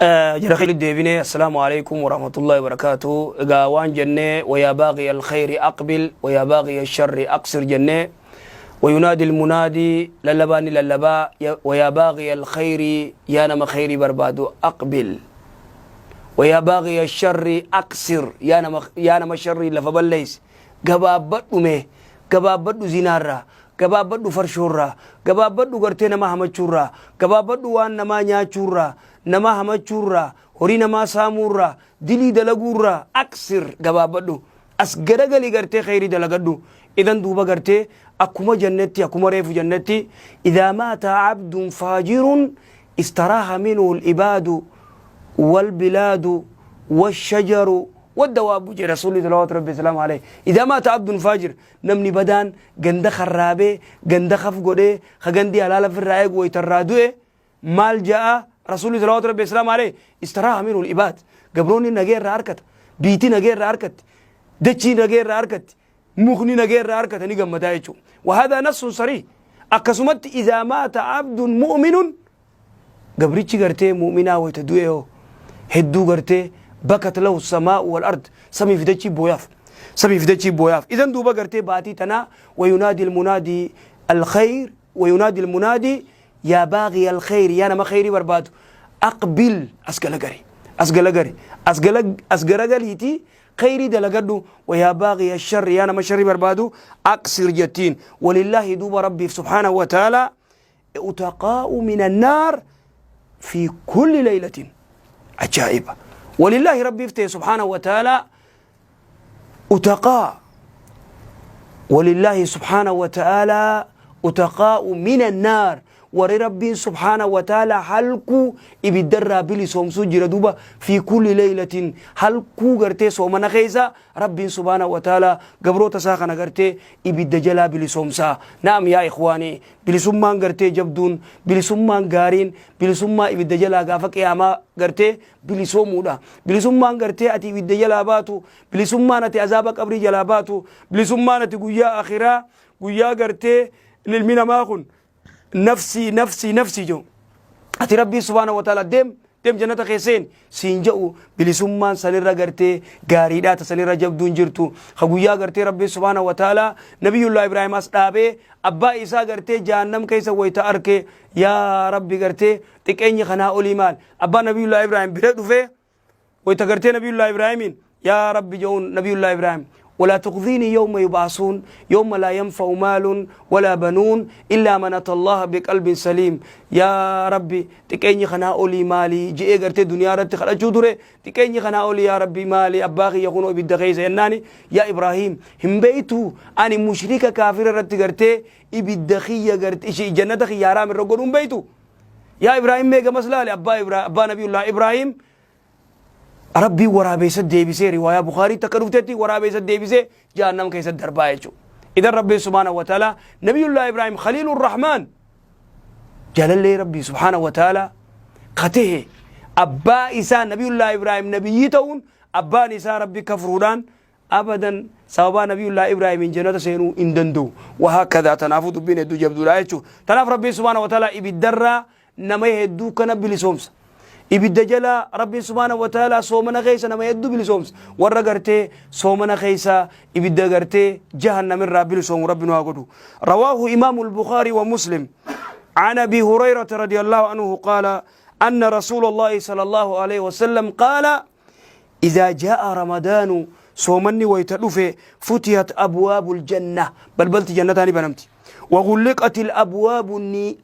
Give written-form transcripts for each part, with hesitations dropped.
Jara keenya deebinee, assalaamu alaikum warahmatullahi wabarakaatu. Egaa waan jennee, wayaa baaqi alkhayri aqbil, wayaa baaqi alsharri aqsir jennee. Wayunaadi almunaadi, lallabaan ni lallabaa, wayaa baaqi alkhayri, yaa nama khayrii barbaadu, aqbil, wayaa baaqi alsharri aqsir, yaa nama sharrii lafa balleeyse, gabaabbadhu, mee gabaabbadhu, zinaarraa gabaabbadhu, farshoorraa gabaabbadhu, gartee nama hamachuurraa gabaabbadhu, waan namaa nyaachuurraa, nama hamachuurraa, horii namaa saamuurraa, dilii dalaguurraa aqsir, gabaabbadhu, as garagali, gartee khayrii dalagadhu. Idan duuba gartee akkuma jennetti, akkuma reefu jennetti, idaa maata abdun faajirun istaraaha minhu al-ibaadu walbilaadu washajaru waddawaabu, jedhe Rasuulli salawaatu rabbi salaamu alayhi. Idaa maata abdun faajir, namni badaan ganda karraabee, ganda kaf godhee, ka gandi halaala ofirraa eegu waytarraa du'e, maal ja'a Rasuulli salawaatu rabbi salaamu alayhi? Istaraaha minhu al-ibaad, gabroonni nagee irraa harkata, biitii nagee irraa harkatti, dachii nagee irraa harkatti, mukni nagee irraa harkata, ni gammadaa jechuudha. Wahaadaa nassun sarii. Akkasumatti idaa maata abdun mu'minun, gabrichi gartee mu'minaa wayta du'e hoo, hedduu gartee bakat lahu samaa'u wal ard, samii fi dachii booyaaf, samii fi dachii booyaaf. Idan duuba gartee baatii tanaa, wayunaadi almunaadi alkhayr, wayunaadi almunaadi yaa baaghi alkhayr, yaa nama khayrii barbaadu, aqbil, as galagari, as galagari, as garagaliitii khayrii dalagadhu, wayaa baaghi asharri, yaa nama sharrii barbaadu, aqsir jettiin. Walillaahi, duuba Rabbiif subhaanahu wa ta'ala utaqaa'u min annaar fi kulli laylatin. Ajaa'iba! Walillaahi, Rabbiif ta'e subhaanahu wa ta'ala utaqaa, walillaahi subhaanahu wa ta'ala utaqaa'u min annaar, warri Rabbiin subhaanahu wa ta'ala halkuu ibiddarraa bilisoomsuu jira. Duuba fi kulli laylatin, halkuu gartee soomana keessa Rabbiin subhaanahu wa ta'ala gabroota isaa kana gartee ibidda jalaa bilisoomsaa. Naam, yaa ikhwaanii, bilisummaan gartee jabduun, bilisummaan gaariin, bilisummaa ibidda jalaa gaafa qiyaamaa gartee bilisoomuudha. Bilisummaan gartee ati ibidda jalaa baatu, bilisummaan ati azaaba qabrii jalaa baatu, bilisummaan ati guyyaa akhiraa, guyyaa gartee ilmi namaa kun nafsii nafsii nafsii jiru, ati Rabbii subhaanahu wa ta'ala deem deem jannata keesseen siin jedhu, bilisummaan sanirra gartee gaariidhaa ta sanirra jabduun jirtu. Ka guyyaa gartee Rabbii subhaanahu wa ta'ala Nabiyullaa Ibraahim as dhaabee abbaa isaa gartee jahannam keessa wayita arke, yaa Rabbi, gartee xiqqeenyi kanaa olii maal? Abbaa Nabiyullaa Ibraahim bira dhufee wayita gartee Nabiyullaa Ibraahimiin yaa Rabbi jedhuun, Nabiyullaa Ibraahim, ولا تخزني يوم يبعثون يوم لا ينفع مال ولا بنون إلا من أتى الله بقلب سليم. يا ربي، xiqqeenyi kanaa olii maali je'ee gartee duniyaa irratti kadhachuu ture. Xiqqeenyi kanaa olii, yaa Rabbi, maali? Abbaa kiyya kunoo ibidda keessa jennaani, yaa Ibraahim, hin beeytu, ani mushrika kaafira irratti gartee ibidda kiyya gartee ishee jannata kiyya haraam irra godhuun beeytu? Yaa Ibraahim, mee gamas laale. Abbaa Ibrahim, abbaa Nabiyullah Ibraahim, Rabbiin waraabeessa deebisee, riwaayaa Bukhaarii takka dhuftetti, waraabeessa deebisee jahannam keessatti darbaa jechuudha. Idan Rabbiin subhaanahu wa ta'ala Nabiyullah Ibraahim Khaliilur Rahmaan, jaalallee Rabbii subhaanahu wa ta'ala katehe, abbaa isaa Nabiyullah Ibraahim nabiyyii ta'uun abbaan isaa Rabbi kafruudhaan abadan sababaa Nabiyullah Ibraahimiin jannata seenuu hin danda'u. Wahaakkadaa, tanaafuu dubbiin hedduu jabduudha jechuudha. Tanaaf Rabbiin subhaanahu wa ta'ala ibiddarraa nama hedduu kana bilisoomsa. Ibidda jala Rabbiin subhaanahu wa ta'ala soomana keessa nama hedduu bilisoomsa. Warra gartee soomana keessa ibidda gartee jahannamirraa bilisoomu Rabbi nu haa godhu. Rawaahu Imaamu Bukhaarii wa Muslim. عن أبي هريرة رضي الله عنه قال أن رسول الله صلى الله عليه وسلم قال: إذا جاء رمضان، soomanni wayta dhufe، فتحت أبواب الجنة، balbalti jannataani banamti، وغلقت الأبواب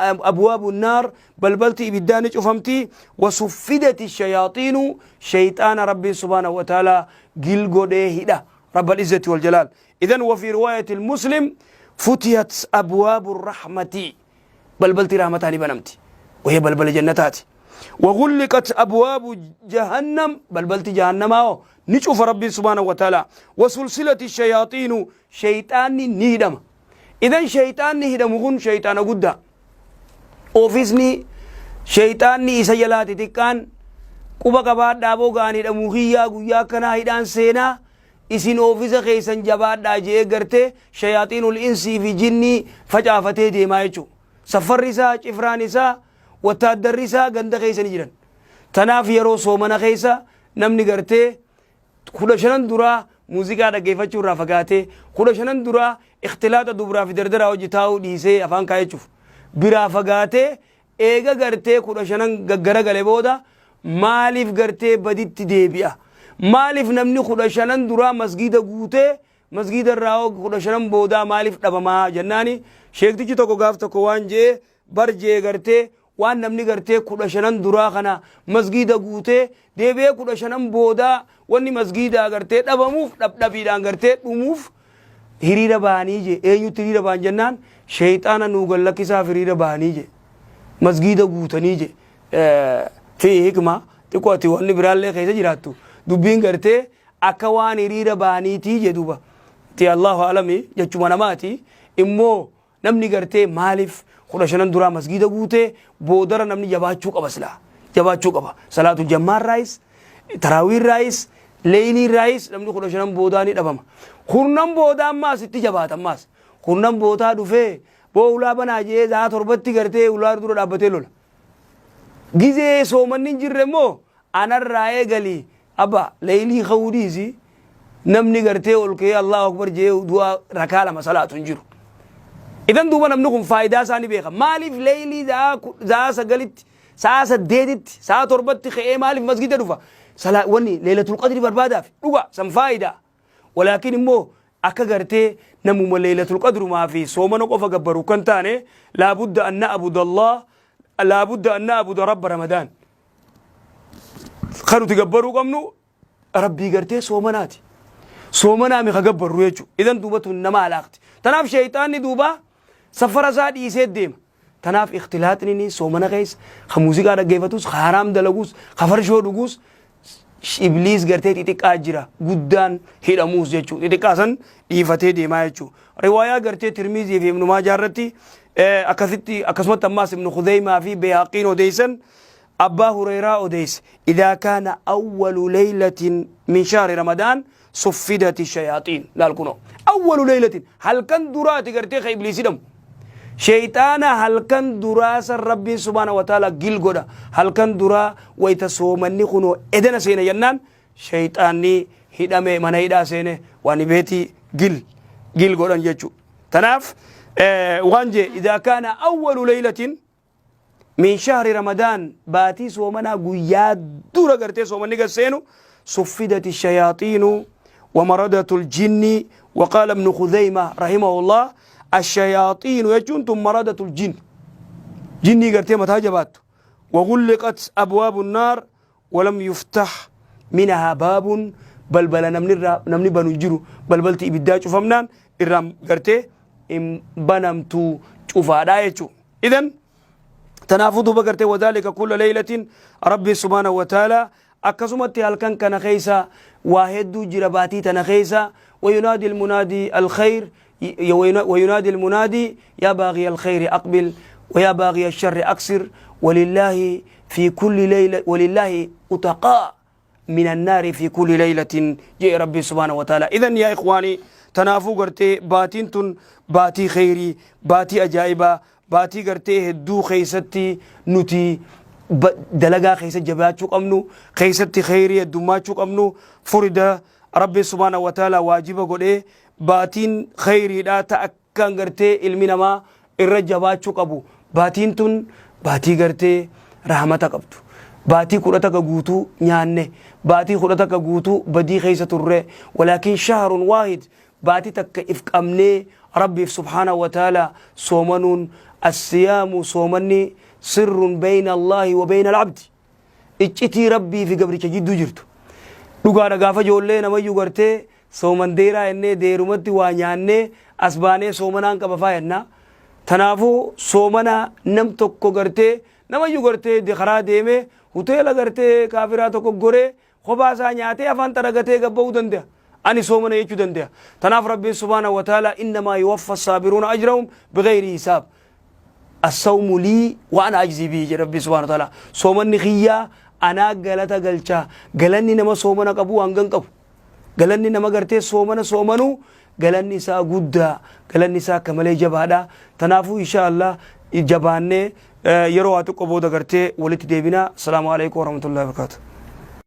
أبواب النار، balbalti ibiddaani cufamti، وصفدت الشياطين، شيطان ربي سبحانه وتعالى gilgodhee hidha رب العزة والجلال. إذن وفي رواية المسلم: فتحت أبواب الرحمة، balbalti rahmataani banamti، وهي balbala jannataati، وغلقت أبواب جهنم، balbalti جهنم ni cufa ربي سبحانه وتعالى، وسلسلت الشياطين، شيطان ni hidhama. Idan shayxaanni hidhamu kun shayxaana guddaa. Ofiisni shayxaanni isa jalaati xiqqaan quba qabaadhaa, boogaan hidhamuu kiyyaa guyyaa akkanaa hidhaan seenaa, isin oofisa keessan jabaadhaa jee gartee shayaatiinul insii fi jinnii facaafatee deemaa jechuudha. Safarri isaa, cifraan isaa, wattaaddarri isaa ganda keessa ni jiran. Tanaaf yeroo soomana keessa namni gartee 15n duraa muuziqaa dhaggeeffachuu irraa fagaatee, 15n duraa ikhtilaaxa dubraa fi dardaraa hojii taa'uu dhiisee afaan kaayachuuf biraa fagaatee, eega gartee 15n gaggaragale booda maaliif gartee baditti deebi'a? Maaliif namni 15n duraa masgiida guutee, masgiida irraa hoo 15n boodaa maaliif dhabamaa jennaani, sheektichi tokko gaaf tokko waan je'e bar je'e, gartee waan namni gartee 15n duraa kana masgiida guutee deebi'ee 15n boodaa wanni masgiidaa gartee dhabamuuf, dhabdhabiidhaan gartee dhumuuf, hiriira bahanii je. Eenyutti hiriira bahan jennaan, sheeyxaana nuu gad lakkisaaf hiriira bahanii je, masgiida guutanii je. Fi hikma xiqqoo ati wanni biraallee keessa jiraattu dubbiin gartee akka waan hiriira bahaniitii je. Duuba ti Allahu alami jechuma namaati immoo namni gartee maaliif 15n duraa masgiida guutee boodara namni jabaachuu qaba? Silaa jabaachuu qaba. Salaatul jammaan raayis, taraawiin raayis, leeyliin raayis, namni 15n boodaa ni dhabama. Kurnan boodaa ammaas itti jabaata. Ammaas kurnan boodaa dhufee boo ulaa banaa jee za'a 7tti gartee ulaa dura dhaabbatee lola. Gizee soomanni hin jirre immoo anarraa eegali abba leeylii ka'uu dhiisi, namni gartee ol ka'ee Allahu akbar jee du'a rakaa lama salaatu hin jiru. Idan duuba namni kun faayidaa isaa ni beeka. Maaliif leeylii za'a 9tti, sa'a 8tti, sa'a 7tti ka'ee maaliif masgida dhufa? Salaa wanni leelatul qadri barbaadaaf dhuga san faayidaa. Walaakin immoo akka gartee namuma leelatul qadrumaa fi soomana qofa gabbaru kan taane, laabudda an na'buda Allah, laabudda an na'buda rabba Ramadaan. Kan nuti gabbaruu qabnu rabbii gartee soomanaati. Soomanaa mi ka gabbarru jechuudha. Idan duuba tun nama alaaqti. Tanaaf sheeyxaanni duuba safara isaa dhiisee deema. Tanaaf ikhtilaaxni soomana keessa ka muuziqaa dhaggeeffatus, ka haraam dalagus, ka farshoo dhugus, ibliis gartee xixiqqaa jira guddaan hidhamuus jechuudha. Xixiqqaa san dhiifatee deemaa jechuudha. Riwaayaa gartee Tirmizii fi Ibnu Maajaa irratti akkasitti, akkasumatti ammaas Ibnu Khuzeymaa fi Beehaqiin odeessan, Abbaa Hureyraa odeesse: Idaa kaana awwalu leeylatin min shahri Ramadaan suffidati shayaaxiin. Laal kunoo, awwalu leeylatin, halkan duraati gartee ka ibliis hidhamu. Sheeyxaana halkan duraa san Rabbiin subhaana wa ta'ala gil godha. Halkan duraa wayta soomanni kunoo edana seena jennaan sheeyxaanni hidhame, mana hidhaa seene, waan beetii gil gil godhan jechuudha. Tanaaf waan jee, idaa kaana awwalu leeylatin min shahri Ramadaan, baatii soomanaa guyyaa dura gartee soomanni gad seenu, suffidati shayaaxiinu wa maradatu ljinni. Wa qaala ibnu Khuzeyma rahimahullah, ashayaaxiinu jechuun tun maradatu ljinn, jinnii gartee mataa jabaattu, wa gulliqat abwaabu nnaar walam yuftah minahaa baabun, balbala namni irraa namni banu hin jiru, balbalti ibiddaa cufamnaan irraan gartee hin banamtu, cufaadha jechuudha. Idan tanaafuu duuba gartee wadaalika kulla leeylatin, Rabbi subhaanahu wa ta'ala akkasumatti halkan kana keessa waa hedduu jira baatii tana keessa. Wayunaadi almunaadi alkhayr, وينادي المنادي: يا باغي الخير أقبل، ويا باغي الشر أقصر. ولله في كل ليلة، ولله أتقاء من النار في كل ليلة جاء ربي سبحانه وتعالى. إذا يا إخواني، تنافو غرتي باتين تن باتي خيري، باتي أجائبا، baatii gartee hedduu keessatti nuti dalagaa keessa jabaachuu qabnu, keessatti kheyrii heddummaachuu qabnu. Furida Rabbi subhaanahu wa ta'ala waajiba godhee, baatiin kheyriidhaa ta akkaan gartee ilmi namaa irra jabaachuu qabu. Baatiin tun baatii gartee rahmata qabdu, baatii 11 guutuu nyaanne, baatii 11 guutuu badii keessa turre, walaakin shahrun waahid, baatii takka if qabnee Rabbiif subhaanahu wa ta'ala soomanuun. Assiyaamu, soomanni, sirrun bayna Allaahi wa bayna al-abdi, iccitii Rabbii fi gabricha jidduu jirtu. Dhugaadha, gaafa ijoollee namayyuu gartee sooman deeraa jennee deerumatti waa nyaannee as baanee soomanaan qaba faa jennaa. Tanaafuu soomana nam tokko gartee namayyuu gartee karaa deemee hoteela gartee kaafiraa tokko goree kophaa isaa nyaatee afaan xaragatee gabba'uu danda'a. Ani soomana jechuu danda'a. Tanaaf Rabbiin subhaanahu wa ta'ala innamaa yuwaffa saabiruuna ajrahum bighayri hisaab. Assawmu lii wa ana ajzii bihi jedha Rabbiin subhaanahu wa ta'ala. Soomanni kiyyaa anaa galata galchaa. Galanni nama soomana qabuu hangan qabu. Galanni nama gartee soomana soomanuu galanni isaa guddaa, galanni isaa akka malee jabaadha. Tanaafuu insha Allah jabaannee Yeroo waa xiqqoo booda gartee walitti deebina. Asalaamu alaikum warahmatullahi wabarakatuh.